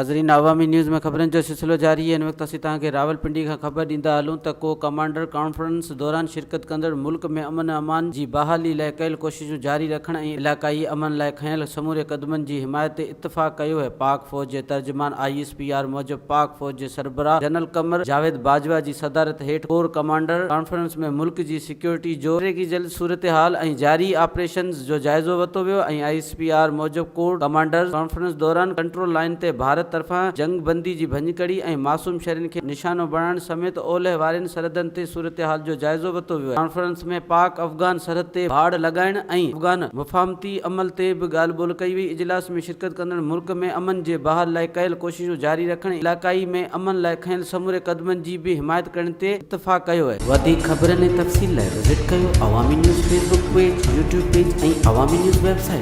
ناظرين عوامي نيوز ۾ خبرن جو سلسلو جاري هي هن وقت اسين توهان کي راولپنڊي کان خبر ڏيندا هلون ته ڪو ڪمانڊر ڪانفرنس دوران شرڪت ڪندڙ ملڪ ۾ امن امان جي بحالي لاء ڪيل ڪوششون جاري رکڻ ۽ علائقائي امن لاء کنيل سموري قدمن جي حمايت تي اتفاق ڪيو هي پاڪ فوج جي ترجمان I S P R موجب پاڪ فوج جي سربراهه جنرل قمر جاويد باجوا جي صدارت هيٺ ڪور ڪمانڊر ڪانفرنس ۾ ملڪ جي سيڪيورٽي جو جلد صورتحال ۽ جاري آپريشنز جو جائزو ورتو ويو ۽ I S P R موجب ڪور ڪمانڊرز ڪانفرنس دوران ڪنٽرول لائين تي ڀارت طرفان جنگ بندي جي ڀڃڪڙي ۽ معصوم شهرين کي نشانو بڻائڻ سميت اولهه وارين سرحدن تي صورتحال جو جائزو ورتو ويو. ڪانفرنس ۾ پاڪ افغان سرحد تي ڀاڙ لڳائڻ ۽ افغان مفاهمتي عمل تي به ڳالهه ٻولهه ڪئي وئي. اجلاس ۾ شرڪت ڪندڙن ملڪ ۾ امن جي بحال لاء ڪيل ڪوششون جاري رکڻ ۽ علائقائي ۾ امن لاء کنيل سموري قدمن جي به حمايت ڪرڻ تي اتفاق ڪيو. وڌيڪ خبرن ۽ تفصيل لاء وزٽ ڪيو Awami news Facebook page, YouTube page ۽ Awami news website.